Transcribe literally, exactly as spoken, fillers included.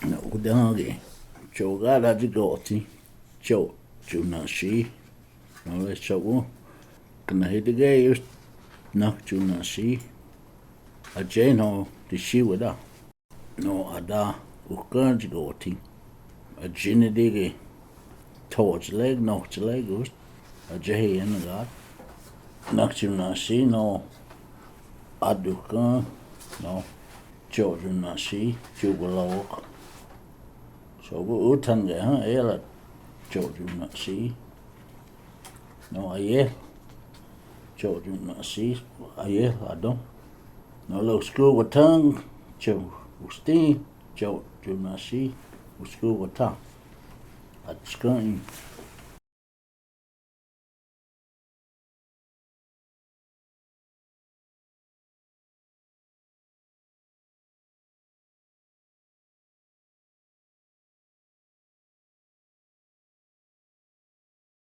No, udangi. Cho'u gad a di goti. Cho'u, cho'u naxi. No le cho'u. Kna hiti ge yus. Nak cho'u naxi. A je no, di si wada. No, ada, ukan di goti. A jini di ge. Toch leg, nok leg, us. A je hi en gad. Nak cho'u naxi, no. Ad ukan, no. Cho'u cho'u naxi, cho'u gulok. So gu utan ge, ha, ela. Cho'u cho'u naxi. No, ayel. Cho'u cho'u naxi, ayel, adon. No, lo usku watang, cho'u usti, cho'u cho'u naxi, usku watang. Atskan.